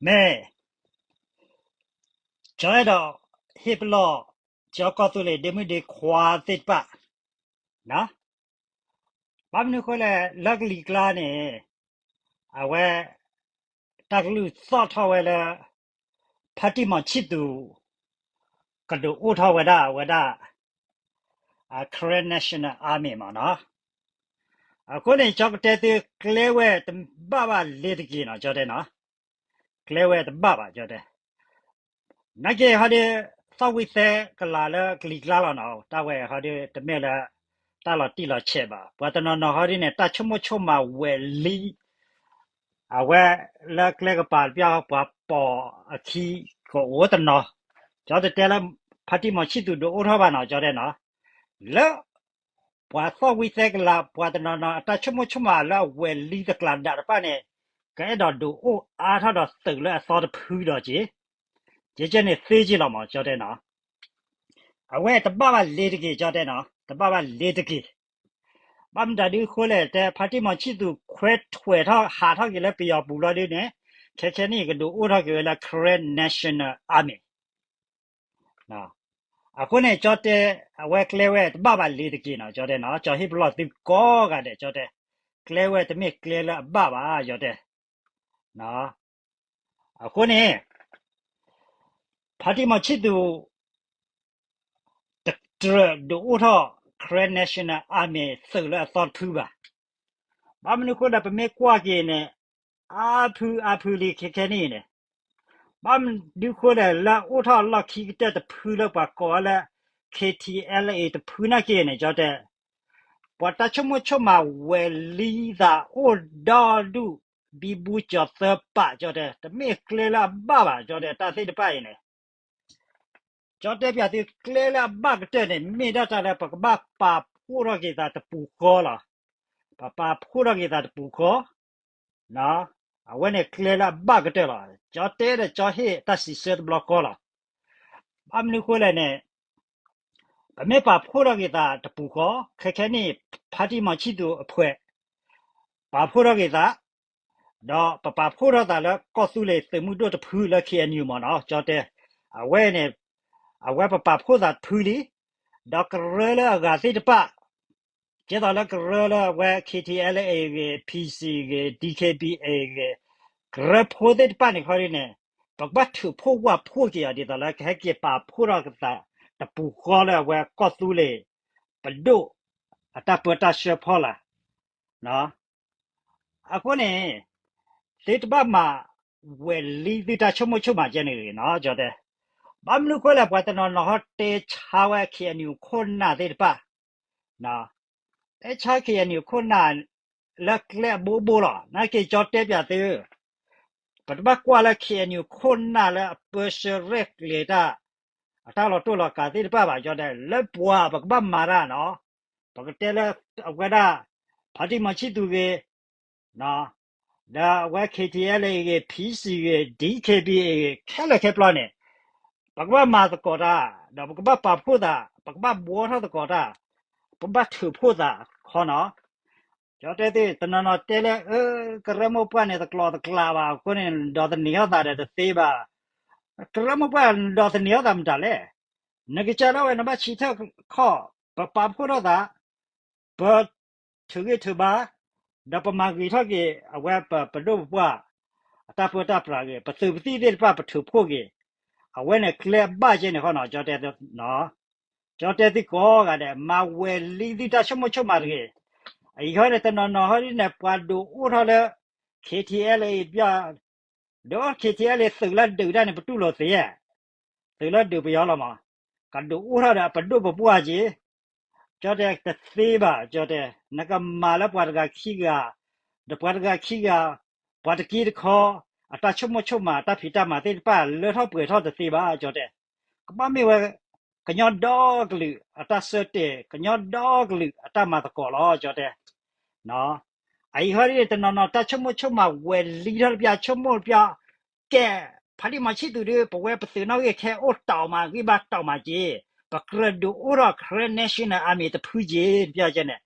မ့ၢ် ကၠီအဲၣ်ဒိးဟ့ၣ်ပလီၢ် ကၠီကီၢ်သူလ့ၤဒ့မုၣ်ဒ့ခွါသ့ၣ်တဖၣ်, ဘၣ်မနုၤဃိလဲၣ် လၢကလံၤကျါန့ၣ် အဝဲ တၢ်ကလုၢ်သီၣ်ထီၣ်ဝဲလၢ ဖါတံၢ်မီၤဆံၣ်သူး ကဒုးအိၣ်ထီၣ်ဝဲဒၣ်အဝဲဒၣ် Karen National Army မ့ၢ်နီၤ. အဃိန့ၣ် ကၠီကတဲသု ကျဲဝဲတဘၣ်ဘၣ်လ့ၤတက့ၢ်နီၤ ကၠီတဲနီၤ, ကျဲဝဲတဘၣ်ဘၣ် ကၠီတဲ နာ်က့ဟီဒုး သီၣ်ဝံသဲကလၤလၢကလံၤကျါလီၤနီၤ, တၢ်ဝဲဟီဒုး တမ့ၢ်လၢ တၢ်လီၤတံၢ်လီၤဆဲးဘၣ်. ပှၤတနီၤနီၤဟီဒုးန့ၣ် တၢ်ဆိကမိၣ်ဆိကမးဝဲၤလံ အဝဲလၢကျဲကပၤတပျၢ် ပှၤပိာ်အခံကအိၣ်တနီၤ, ကၠီတတဲလၢ ဖါတံၢ်မီၤဆံၣ်သူးဒုးအိၣ်ထီၣ်ဘၣ်နီၤ ကၠီတဲနီၤ, လၢ ပှၤသီၣ်ဝံသဲကလၤ ပှၤတနီၤနီၤ အတၢ်ဆိကမိၣ်ဆိကမးလၢအဝဲၤလံတကျးဒၣ်တဖၣ်န့ၣ် ကအဲၣ်ဒိးဒုးအိၣ်အါထီၣ်ဒီးသုးလၢအသီတဖုဒီးက့ၤ, ကဲကဲန့ၣ်သ့က့ၤလီၤမး ကၠီတဲနီၤ. အဝဲတဘၣ်ဘၣ်လ့ၤတက့ၢ် ကၠီတဲနီၤ, တဘၣ်ဘၣ်လ့ၤတက့ၢ်. ဘၣ်မတၤဒုးဃိလဲၣ် တဲဖါတံၢ်မီၤဆံၣ်သူးခွဲးထွဲးထီၣ်ဟးထီၣ်က့ၤလၢပယီၤပူၤလီၤဒုးန့ၣ် ခဲခဲနံၣ်ကဒုးအိၣ်ထီၣ်က့ၤဝဲလၢ Karen National Army အဃိန့ၣ် ကၠီတဲ အဝဲကျဲဝဲတဘၣ်ဘၣ်လ့ၤတက့ၢ်နီၤ ကၠီတဲနီၤ, ကၠီဟ့ၣ်ပလီၢ်သုကိးဂၤဒဲး ကၠီတဲ, ကျဲဝဲတမ့ၢ်ကျဲလၢအဘၣ်ဘၣ် ကၠီတဲ. အဃိန့ၣ် ဖါတံၢ်မီၤဆံၣ်သူး တကြၢးဒုးအိၣ်ထီၣ် Karen National Army သုးလၢအသီတဖုဘၣ်. ဘၣ်မနုၤဃိဒီး ပမ့ၢ်ကွၢ်က့ၤန့ၣ် အါဖုအါဖုလံခဲခဲနံၣ်အံၤန့ၣ်, ဘၣ်မနုၤဃိဒီး လၢအအိၣ်ထီၣ်လီၢ်ခံကတၢၢ်တဖုလၢပှၤကိးအီၤလၢ K T L A တဖုနာ်က့န့ၣ် ကၠီတဲ ပှၤတၢ်ဆိကမိၣ်ဆိကမးဝဲၤလံသးအိၣ်ဒီဒူၣ် ဘံဘူကၠီၤသၢပာ် ကၠီတဲ တမ့ၢ်ကျဲလၢအဘၣ်ဘၣ် ကၠီတဲ တၢ်သ့ၣ်တဖၣ်အံၤန့ၣ် ကၠီတဲပၠးသု ကျဲလၢအဘၣ်ကတၢၢ်န့ၣ် မ့ၢ်ဒၣ်တၢ်လၢပကဘၣ်ပာ်ဖှိၣ်ထီၣ်က့ၤသးတပူၤဃီလီၤ. ပပာ်ဖှိၣ်ထီၣ်က့ၤသးတပူၤဃီ အဝဲန့ၣ်ကျဲလၢအဘၣ်ကတၢၢ်လီၤ. ကၠီတဲဒီးကၠီဟ့ၣ်တၢ်စံးဆၢတဘျီဃီလီၤ. ဘၣ်မနုၤဃိလဲၣ်န့ၣ် ပမ့ၢ်ပာ်ဖှိၣ်ထီၣ်က့ၤသးတပူၤဃီ ခဲခဲနံၣ် ဖါတံၢ်မီၤဆံၣ်သူးအဖှဲး ပာ်ဖှိၣ်ထီၣ်က့ၤသး ဒီးပပာ်ဖှိၣ်ထီၣ်သးလၢကီၢ်သူလ့ၤသုးမုၢ်ဒိၣ်တဖုလၢ K N U မ့ၢ်နီၤ ကၠီတဲ အဝဲန့ၣ် အဝဲပပာ်ဖှိၣ်သးတဖုလံ. ဒီးကရၢလၢအဂၤသ့ၣ်တဖၣ် ကဲသိးလၢကရၢလၢအဝဲ K T L A ဂ့ၤ P C ဂ့ၤ D K B A ဂ့ၤ ကရၢဖိသ့ၣ်တဖၣ်န့ၣ်ခီဒ်န့ၣ် ပကဘၣ်ထုးဖှိၣ်ဝၢ်ဖှိၣ်က့ၤအီၤ ဒ်သိးလၢကဟဲက့ၤပာ်ဖှိၣ်ထီၣ်က့ၤသးတပူၤဃီလၢအဝဲကီၢ်သူလ့ၤ ပဒိၣ်အတၢ်ပၢတၢ်ဆှၢဖီလာ် အဃိန့ၣ် သုတဘၣ်မၤဝဲၤလံသုတၢ်ဆိကမိၣ်ဆိကမးကဲန့ၣ်ဂ့ၤနီၤ ကၠီတဲ. ဘၣ်မနုၤဃိလဲၣ် ပှၤတနီၤနီၤဟီတဲဆါဝဲ K N U ခိၣ်နၢ်သ့ၣ်တဖၣ် တဲဆါ K N U ခိၣ်နၢ် လၢကျဲအဘိဘိလီၤ. နာ်က့ကၠီတဲပၠးသု ပတဘၣ်ကွၢ်လၢ K N U ခိၣ်နၢ်လၢအပၢဆှၢရဲၣ်ကျဲၤတၢ် အတၢ်လီၤတိၢ်လီၤကးသ့ၣ်တဖၣ်ဘၣ် ကၠီတဲ လၢပှၤပကဘၣ်မၤတၢ်နီၤ ပကတဲလၢအဝဲဒၣ် ဖါတံၢ်မီၤဆံၣ်သူးဂ့ၤ ဒီးအဝဲ K T L A ဂ့ၤ P C ဂ့ၤ D K B A ဂ့ၤ ခဲလၢာ်ခဲပျီန့ၣ် ပကဘၣ်မၤသကိးတၢ် ဒီးပကဘၣ်ပာ်ဖှိၣ်သး ပကဘၣ်ဘှီထီၣ်သကိးတၢ် ပကဘၣ်ထုးဖှိၣ်သးခီနီၤ ကၠီတဲသ့ၣ် တနီၤနီၤတဲလၢ အၢ ကရၢမိၢ်ပှၢ်န့ၣ် သကျိးသကျးဘၣ် အဃိန့ၣ် နဒိးသန့ၤထီၣ်သးဒီးတသ့ဘၣ်. ကရၢမိၢ်ပှၢ် နဒိးသန့ၤထီၣ်သးမတၤလဲၣ်. နကစၢ်ဒၣ်ဝဲ နဘၣ်ဆံထၢၣ်ခီၣ် ပပာ်ဖှိၣ်ထီၣ်သး ပထုးဂံၢ်ထုးဘါ ဒီးပမၤဂ့ၤထီၣ်က့ၤ အဝဲပပဒိၣ်ပပှၢ် အတၢ်ပၢတၢ်ပြးဂ့ၤ ပသုးပသံၣ်သ့ၣ်တဖၣ် ပထုးဖှိၣ်က့ၤ အဝဲန့ၣ်ကျဲအဘၣ်ကဲန့ၣ်ဃီနီၤ ကၠီတဲ ကၠီတဲသုကိးဂၤဒဲး မၤဝဲၤလံသုတၢ်ဆိကမိၣ်ဆိကမးတဂ့ၤ. အံၤဟီန့ၣ် တနီၤနီၤဟီဒ်န့ၣ် ပှၤဒုးအိၣ်ထီၣ်လၢ K T L A ပျၢ် ဒီး K T L A သုးလၢဒုးတၢ်န့ၣ် ပတူၢ်လိာ်သ့ဧါ သုးလၢဒုးပယီၤလီၤမး ကဒုးအိၣ်ထီၣ်ဒီးပဒိၣ်ပပှၢ်က့ၤ ကၠီတဲတသ့ဘၣ် ကၠီတဲ နကမၤလၢပှၤတဂၤခံဂၤ ဒီးပှၤတဂၤခံဂၤ ပှၤတက့တခီ အတၢ်ဆိကမိၣ်ဆိကမး တၢ်ဖံးတၢ်မၤသ့ၣ်တဖၣ် လၢထီၣ်ပှဲၤထီၣ်တသ့ဘၣ် ကၠီတဲ ကဘၣ်မ့ၢ်ဝဲ ကညီဒီကလုာ်အတၢ်ဆၢတဲာ် ကညီဒီကလုာ်အတၢ်မၤသကိးလီၤ ကၠီတဲ အံၤဟီဒ်န့ၣ် တနီၤနီၤ တၢ်ဆိကမိၣ်ဆိကမးဝဲၤလံထီၣ်တပျၢ် ဆိကမိၣ်တပျၢ် ကဲ ဖါတံၢ်မီၤဆံၣ်သူးဒုး ပဝဲပသုးနီၣ်ဂံၢ်ခဲအိၣ်တီးမး ဂံၢ်ဘါတီးမးက့ၤ ပကြၢးဒုးအိၣ်ထီၣ် Karen National Army တဖုက့ၤ တပျၢ်ကဲန့ၣ်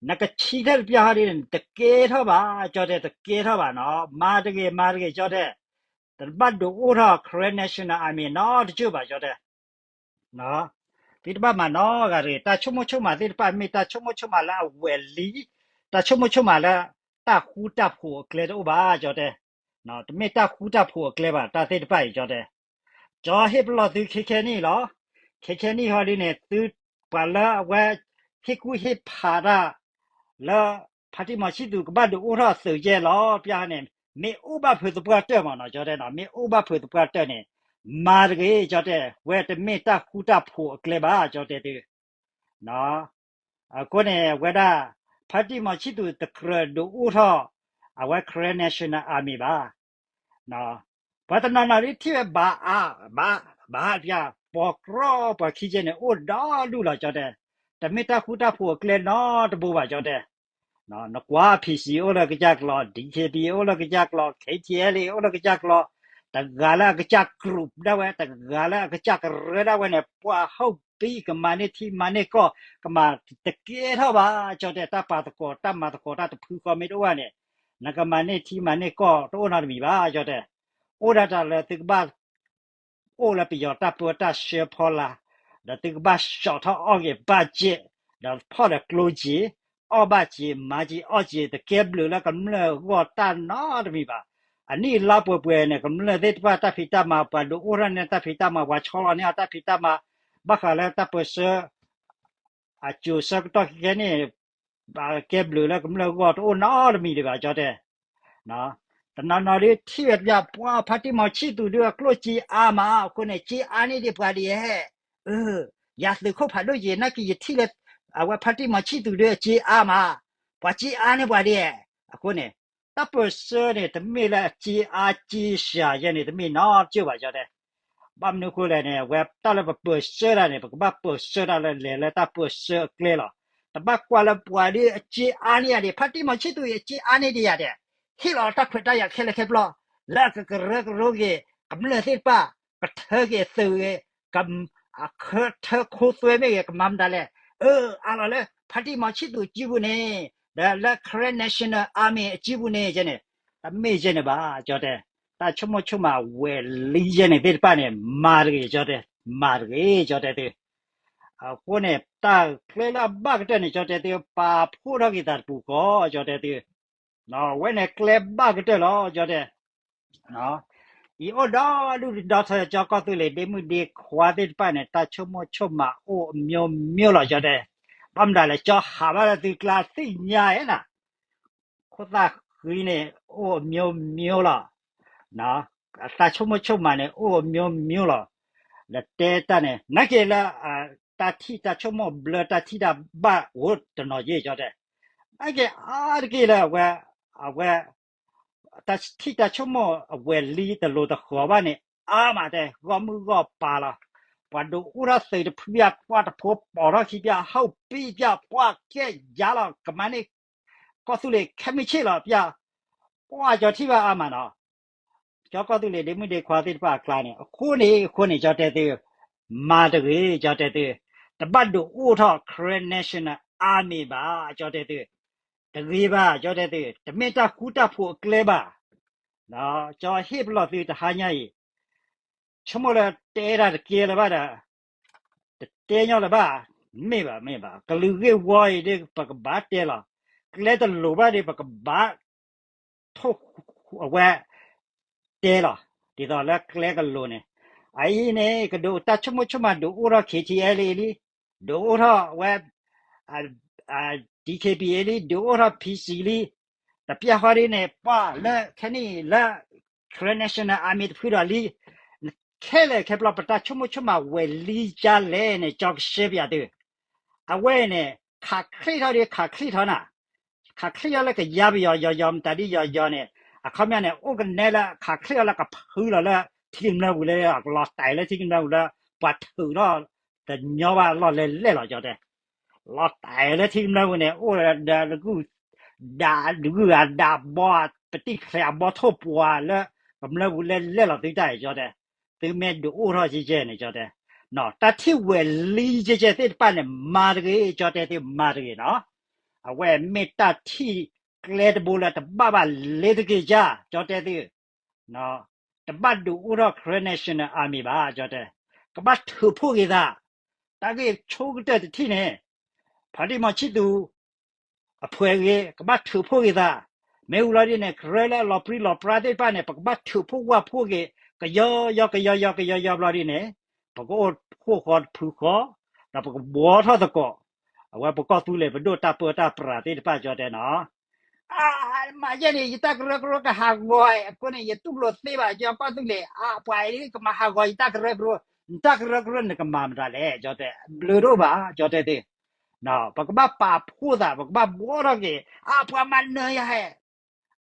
နကဆံထၢၣ်တပျၢ်ဟီဒ်န့ၣ် တကဲထီၣ်ဘၣ် ကၠီတဲ တကဲထီၣ်ဘၣ်နီၤ မၤတဂ့ၤ မၤတဂ့ၤ ကၠီတဲ တဘၣ်ဒုးအိၣ်ထီၣ် Karen National Army နီတကၠိၢ်ဘၣ် ကၠီတဲ သုတဘၣ်မၤနီတဂၤတဂ့ၤ. တၢ်ဆိကမိၣ်ဆိကမးသ့ၣ်တဖၣ် မ့ၢ်တၢ်ဆိကမိၣ်ဆိကမးလၢအဝဲၢ်လံ, တၢ်ဆိကမိၣ်ဆိကမးလၢ တၢ်ဃူတၢ်ဖိးအကျဲတအိၣ်ဘၣ် ကၠီတဲ. တမ့ၢ်တၢ်ဃူတၢ်ဖိးအကျဲဘၣ် တၢ်သ့ၣ်တဖၣ်အံၤ ကၠီတဲ. ကၠီဟ့ၣ်ပလီၢ်သုခဲခဲနံၣ်လီၤ. ခဲခဲနံၣ်ဟီဒ်န့ၣ် သုပှၤလၢအဝဲ ဟ့ၣ်ကူၣ်ဟ့ၣ်ဖးတၢ် လၢ ဖါတံၢ်မီၤဆံၣ်သူးကဘၣ်ဒုးအိၣ်ထီၣ်သုးယဲၢ်လီၤ ပျၢ်ဟီန့ၣ် မ့ၢ်အိၣ်ဘၣ်ဖုးသပှၢ်တၢၢ်မးနီၤ ကၠီတဲနီၤ မ့ၢ်အိၣ်ဘၣ်ဖုးသပှၢ်တၢၢ်န့ၣ် မၤတဂ့ၤ ကၠီတဲ. ဝဲတမ့ၢ်တၢ်ဃူတၢ်ဖိးအကျဲဘၣ် ကၠီတဲသု အဃိန့ၣ် အဝဲဒၣ် ဖါတံၢ်မီၤဆံၣ်သူးတကြၢးဒုးအိၣ်ထီၣ် အဝဲ Karen National Army ဘၣ်. ပှၤတနီၤနီၤဒ်ထံၣ်ဝဲဘၣ်အါ, ဘၣ်, ဘၣ်ပျၢ် ပှၤကြီပှၤခံကဲန့ၣ် အိၣ်ဒီဒူၣ်လီၤ ကၠီတဲ. တမ့ၢ်တၢ်ဃူတၢ်ဖိးအကျဲနီတဘိဘၣ် ကၠီတဲ. နကွၢ် P C အိၣ်လၢကစၢ်ကျိာ်, D K B A အိၣ်လၢကစၢ်ကျိာ်, K T L A အိၣ်လၢကစၢ်ကျိာ်, တဂၤလၢအကစၢ် group ဒၣ်ဝဲ, တဂၤလၢအကစၢ်ကရၢဒၣ်ဝဲန့ၣ် ပှၤဟီၣ်ဘံကမၤန့ၢ်ထံမၤန့ၢ်ကီၢ် ကမၤတကဲထီၣ်ဘၣ် ကၠီတဲ. တၢ်ပာ်သကိး တၢ်မၤသကိး တၢ်တဖုဃီမ့ၢ်တအိၣ်ဘၣ်န့ၣ် နကမၤန့ၢ်ထံမၤန့ၢ်ကီၢ်တအိၣ်နီတမံၤဘၣ် ကၠီတဲ. အိၣ်ဒၣ်တၢ်လၢသုကဘၣ် အိၣ်လၢပယီၤတၢ်ပၢတၢ်ဆှၢဖီလာ်, ဒီးသုကဘၣ်ဆှီထီၣ်အီၣ်က့ၤဘၣ်စ့ၢ်, ဒီးဖီၣ်ဒီးကျိက့ၤ, အီၣ်ဘၣ်စ့ၢ် မၤစ့ၢ်အီၣ်စ့ၢ် တကဲဘျုးလၢကမျၢၢ်အဂီၢ်တၢ်နီတမံၤဘၣ်. အနံၣ်အလါပှဲၤပှဲၤန့ၣ် ကမျၢၢ်သ့ၣ်တဖၣ်တၢ်ဖံးတၢ်မၤ ပှၤဒုးအိၣ်ထီၣ်န့ၢ်တၢ်ဖံးတၢ်မၤ ပှၤဆီလီၤန့ၢ်အီၤတၢ်ဖံးတၢ်မၤ ဘၣ်ဃးလၢတၢ်ပၢၢ်ဆၢ အစိၤဆၢကတီၢ်ခဲခဲန့ၣ် ကဲဘျုးလၢကမျၢၢ်အဂီၢ်တအိၣ်နီတမံၤဒံးဘၣ် ကၠီတဲ. တနီၤနီၤဒ်ထံၣ်ဝဲတဘျီ ပှၤဖါတံၢ်မီၤဆံၣ်သူးဒုးအကျိၣ်စ့အါမး အဃိန့ၣ် စ့အါန့ၢ်ဒံးပှၤဒ်အံၤ, အၢ ယၤသုးခိၣ်ဖးဒိၣ်ယံၤ နာ်က့ယထံၣ်လၢ အဝဲဖါတံၢ်မီၤဆံၣ်သူးဒုးအစ့အါမး, ပှၤစ့အါန့ၢ်ပှၤဒ်အံၤ, အဃိန့ၣ် တၢ်ပၢၢ်ဆၢန့ၣ် တမ့ၢ်လၢအစ့အါစ့စှၤယဲန့ၣ် တမ့ၢ်နီတကၠိၢ်ဘၣ် ကၠီတဲ. ဘၣ်မနုၤအဃိလဲၣ်န့ၣ် အဝဲတၢ်လၢပပၢၢ်ဆၢတၢ်န့ၣ် ပကဘၣ်ပၢၢ်ဆၢတၢ်လၢလဲၤလၢတၢ်ပၢၢ်ဆၢအကျဲလီၤ. တဘၣ်ကွၢ်လၢပှၤဒ်အစ့အါန့ၢ်ယၤဒံး ဖါတံၢ်မီၤဆံၣ်သူးအံၤ အစ့အါန့ၢ်ဒံးယၤဒံး ဟ့ၣ်လီၤတၢ်ခွဲးတၢ်ယာ်ခဲလၢာ်ခဲဆ့ လၢအကကရၢကရိက့ၤ ကမျၢၢ်သ့ၣ်တဖၣ် ကထၢက့ၤသုးဂ့ၤ အခၢထၢခိသွဲမ့ၢ်ဂ့ၤ ကမၤမတၤလဲၣ်. အၢ အါလီၤလၢ ဖါတံၢ်မီၤဆံၣ်သူးအစုပူၤန့ၣ် ဒီးလၢ Karen National Army အစုပူၤန့ၣ် ကဲန့ၣ် တမ့ၢ်ယဲန့ၣ်ဘၣ် ကၠီတဲ. တၢ်ဆိကမိၣ်ဆိကမးဝဲၢ်လံယဲန့ၣ်သ့ၣ်တဖၣ်န့ၣ် မၤတဂ့ၤ ကၠီတဲ, မၤတဂ့ၤ ကၠီတဲသု. အဃိန့ၣ် တၢ်ကျဲလၢအဘၣ်ကတၢၢ်န့ၣ် ကၠီတဲသု ပာ်ဖှိၣ်ထီၣ်က့ၤသးတပူၤဃီ ကၠီတဲသု. ဝဲန့ၣ်ကျဲဘၣ်ကတၢၢ်လီၤ ကၠီတဲ. အံၤအိၣ်ဒီဒူၣ်ဒီထၢ ကၠီကီၢ်သူလ့ၤ ဒ့မုၣ်ဒ့ခွါသ့ၣ်တဖၣ်န့ၣ် တၢ်ဆိကမိၣ်ဆိကမးအိၣ်အမျိုးမျိုးလီၤ ကၠီတဲ. ဘၣ်မတၤလဲၣ် ကၠီဟးဘၣ်လၢသုကျါသ့ၣ်ညါဧါနၤ ခိၣ်သၣ်ဃံန့ၣ် အိၣ်အမျိုးမျိုးလီၤ. တၢ်ဆိကမိၣ်ဆိကမးန့ၣ် အိၣ်အမျိုးမျိုးလီၤ. ဒီးတဲတၢ်န့ၣ် နာ်က့လၢ တၢ်ထံၣ်တၢ်ဆိကမိၣ်ဘျၢ တၢ်ထံၣ်တၢ်ဘၣ်အိၣ်တနီၤယဲ ကၠီတဲ. နာ်က့အါတက့ၢ်လၢအဝဲ အဝဲ တၢ်ထံၣ်တၢ်ဆိကမိၣ်အဝဲၢ်လံတလိၤတဃီၤဘၣ်န့ၣ် အါမးတဲ ဂီၢ်မုၢ်ဂီၢ်ပၤလီၤ. ပှၤဒုးအိၣ်ထီၣ်သုးတဖုပျၢ် ပှၤတဖိပီၤထီၣ်ခံပျၢ် ဟီၣ်ပံပျၢ် ပှၤကဲယၤလီၤ ကမၤန့ၢ် ကီၢ်သူလ့ၤခဲမုၢ်ဆ့ၣ်လီၤပျၢ် ပှၤကၠီထံၣ်ဘၣ်အါမးနီၤ. ကၠီကီၢ်သူလ့ၤဒ့မုၣ်ဒ့ခွါသ့ၣ်တဖၣ်အကျါန့ၣ် အဃိန့ၣ် အဃိန့ၣ် ကၠီတဲသု မၤတဂ့ၤ ကၠီတဲသု, တဘၣ်ဒုးအိၣ်ထီၣ် Karen National Army ဘၣ် ကၠီတဲသု, တဂ့ၤဘၣ် ကၠီတဲသု, တမ့ၢ်တၢ်ဃူတၢ်ဖိးအကျဲဘၣ်. ကၠီဟ့ၣ်ပလီၢ်သုတဟါညါအံၤ ဆိကမိၣ်လၢတဲတၢ်တကဲလၢၤဘၣ်ဒီး တတဲညီလၢၤဘၣ်, မ့ၢ်ဘၣ် မ့ၢ်ဘၣ် ကလုာ်ဂ့ၢ်ဝီအံၤဒီး ပကဘၣ်တဲလီၤ, ကျဲတလိၤဘၣ်ဒီး ပကဘၣ် ထိၣ် အဝဲ တဲလီၤ, ဒ်သိးလၢကျဲကလိၤန့ၣ်, အအံၤန့ၣ် ကဒုးတၢ်ဆိကမိၣ်ဆိကမး ဒုးအိၣ်ထီၣ် K T L A လံ, ဒုးအိၣ်ထီၣ်ဝဲ D K B A လံ, ဒုးအိၣ်ထီၣ် P C လံ, တပျၢ်ဃီဒ်န့ၣ် ပှၤလၢခဲနံၣ်လၢ Karen National Army တဖုဒီးလံ, ခဲလၢာ်ခဲပျီ ပတၢ်ဆိကမိၣ်ဆိကမးဝဲၢ်လံကလဲၣ်န့ၣ် ကၠီကဆှၢပျးသု, အဝဲအံၤန့ၣ် ခးချ့ၣ်ထီၣ်ဒ်ခးချ့ၣ်ထီၣ်နၤ ခးချ့ၣ်ထီၣ်လၢကယါပယီၤ ယီၤယီၤ မတၤဒ်ယီၤယီၤန့ၣ် အခီပညီန့ၣ် အိၣ်ကနဲလၢခးချ့ၣ်ထီၣ်လၢကဖုလီၤလၢ ထံကမျၢၢ်ပူၤလၢ လီၤတဲာ်လၢထံကမျၢၢ်ပူၤလၢ ပှၤထုးထီၣ် တညီဘၣ်လီၢ်လဲလဲၣ်လီၤ ကၠီတဲ, လီၤတဲာ်လၢထံကမျၢၢ်ပူၤန့ၣ် အိၣ်ဒီး ဒၣ်ဒုၣ်အဒၣ်ဘီ ပတံၢ်ချဲးအဘီထိၣ်ပှၤလၢ ကမျၢၢ်ပူၤလဲလဲၣ်လီၤ သုတၢ်အံၤ ကၠီတဲ, သုမ့ၢ်ဒုးအိၣ်ထီၣ်ကဲကဲန့ၣ် ကၠီတဲ တၢ်ထံၣ်ဝဲၢ်လံကဲကဲသ့ၣ်တဖၣ်န့ၣ် မၤတဂ့ၤ ကၠီတဲသု မၤတဂ့ၤနီၤ, အဝဲမ့ၢ်တၢ်ထံၣ်ကျဲတဘိလၢတဘၣ်ဘၣ်လ့ၤတက့ၤကၠၢ် ကၠီတဲသု, က တဘၣ်ဒုးအိၣ်ထီၣ် Karen National Army ဘၣ် ကၠီတဲ, ကဘၣ်ထုးဖှိၣ်က့ၤသး, တၢ်ဂ့ၢ်ဆိကတၢၢ်တထံၣ်န့ၣ်, ဖါတံၢ်မီၤဆံၣ်သူ အဖှဲးဂ့ၤ ကဘၣ်ထုးဖှိၣ်က့ၤသး, မ့ၢ်ဝံၤလီၤဒ်န့ၣ် ကရၢလၢအလီၤပြံလီၤပြါသ့ၣ်တဖၣ်န့ၣ် ပကဘၣ်ထုးဖှိၣ်ဝၢ်ဖှိၣ်က့ၤ ကယီယီကယီယီကယီယီဘျီဒ်န့ၣ်, ပကအိၣ်ဃိၣ်ဃီတဖုဃီ, ဒီးပကဘှီထီၣ်သကိး, အဝဲပကီၢ်သူလ့ၤပဒိၣ်တၢ်ပၢတၢ်ပြးသ့ၣ်တဖၣ် ကၠီတဲနီၤ မၤယဲၢ်န့ၣ် ယတၢ်ကရၢကရိကဟးဂီၤ, အဃိန့ၣ် ယတူၢ်လိာ်သ့ဘၣ် ကၠီကီၢ်သူလ့ၤ, အပှၤအံၤကမၤဟးဂီၤယတၢ်ကရၢကရိ, နတၢ်ကရၢကရိနကမၤမတၤလဲၣ် ကၠီတဲ, ဘျုးဒိၣ်ဘၣ် ကၠီတဲသ့ၣ်, ပကဘၣ်ပာ်ဖှိၣ်သး ပကဘၣ်ဘှီထီၣ်က့ၤ, အပှၤမၤနၢၤယၤဟဲ,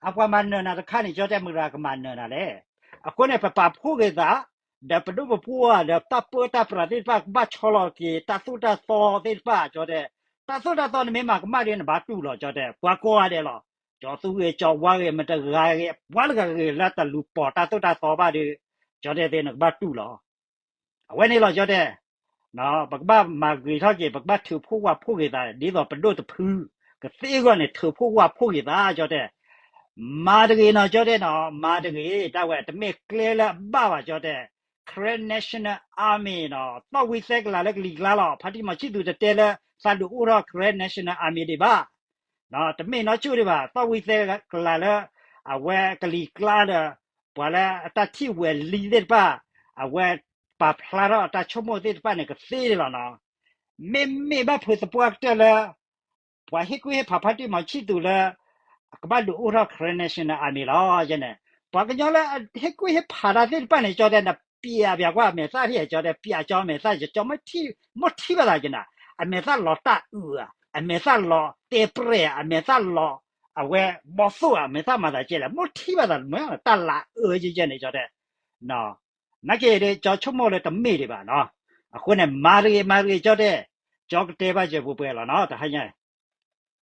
အပှၤမၤနၢၤနၤတခါန့ၣ် ကၠီတဲမတၤကမၤနၢၤနၤလဲၣ်, အဃိန့ၣ် ပပာ်ဖှိၣ်က့ၤသး, ဒီးပဒိၣ်ပပှၢ် ဒီးတၢ်ပၢတၢ်ပြးသ့ၣ်တဖၣ် ကဘၣ်ဆီလီၤက့ၤ တၢ်သိၣ်တၢ်သီသ့ၣ်တဖၣ် ကၠီတဲ, တၢ်သိၣ်တၢ်သီနမ့ၢ်မၤကမၣ်ဒီး နဘၣ်တူၢ်လီၤ ကၠီတဲ, ပှၤကိးဂၤဒဲးလီၤ, ကၠီသူဂ့ၤ ကၠီဝါဂ့ၤ မတဂၤဂ့ၤ ပှၤလၢဂၤဂ့ၤလၢတလူၤပိာ်တၢ်သိၣ်တၢ်သီဘၣ်ဒီး, ကၠီတဲသ့ၣ် နကဘၣ်တူၢ်လီၤ အဝဲန့ၣ်လီၤ ကၠီတဲ, ပကဘၣ်မၤဂ့ၤထီၣ်က့ၤ ပကဘၣ်ထုးဖှိၣ်ဝၢ်ဖှိၣ်က့ၤသး ဒ်သိးပဒိၣ်တဖု, ကသ့အဂီၢ်န့ၣ် ထုးဖှိၣ်ဝၢ်ဖှိၣ်က့ၤသး ကၠီတဲ, မၤတဂ့ၤနီၤ ကၠီတဲနီၤ မၤတဂ့ၤ တၢ်ဝဲတမ့ၢ်ကျဲလၢအဘၣ်ဘၣ် ကၠီတဲ, Karen National Army နီၤ သီၣ်ဝံသဲကလၤလၢကလံၤကျါလီၤ ဖါတံၢ်မီၤဆံၣ်သူတတဲလၢ သးဒုးအိၣ်ထီၣ် Karen National Army ဒံးဘၣ် တမ့ၢ်နီတဆူၣ်ဒံးဘၣ် သီၣ်ဝံသဲကလၤလၢ အဝဲကလံၤကျါဒီး ပှၤလၢအတၢ်ထံၣ်ဝဲလံသ့ၣ်တဖၣ် အဝဲပာ်ဖျါထီၣ်အတၢ်ဆိကမိၣ်သ့ၣ်တဖၣ်န့ၣ် ကသ့ဒံးလီၤနီၤ. မ့မ့ၢ်ဘၣ်ဖုးသပှၢ်ကတၢၢ်လၢ ပှၤဟ့ၣ်ကူၣ်ဟ့ၣ်ဖးဖါတံၢ်မီၤဆံၣ်သူလၢ ကဘၣ်ဒုးအိၣ်ထီၣ် Karen National Army လီၤန့ၣ်, ပှၤကညီလၢဟ့ၣ်ကူၣ်ဟ့ၣ်ဖးတၢ်သ့ၣ်တဖၣ်န့ၣ် ကၠီတဲ နပျးပျးကွၢ်အမဲာ်သၣ်ထံၣ် ကၠီတဲ ပျးကၠီအမဲာ်သၣ် ကၠီ မိၢ်ထံၣ်ဘၣ်သးက့ၤနၤ, အမဲာ်သၣ်လီၤတၢ်အုးဧါ, အမဲာ်သၣ်လီၤတဲပြဲၣ်ဧါ, အမဲာ်သၣ်လီၤ အဝဲဘီသိၣ်ဧါ, အမဲာ်သၣ်မၤသးကဲလဲၣ်, မိၢ်ထံၣ်ဘၣ်သး တၢ်လၤအၢယဲၢ်ယဲၢ်န့ၣ် ကၠီတဲ နာ်က့ဒီး ကၠီဆိကမိၣ်လၢတမ့ၢ်ဒံးဘၣ်နီၤ. အဃိန့ၣ် မၤတဂ့ၤ မၤတဂ့ၤ ကၠီတဲ, ကၠီကတဲဘၣ်ယဲၢ်ပှဲၤပှဲၤလီၤနီၤ တဟါညါ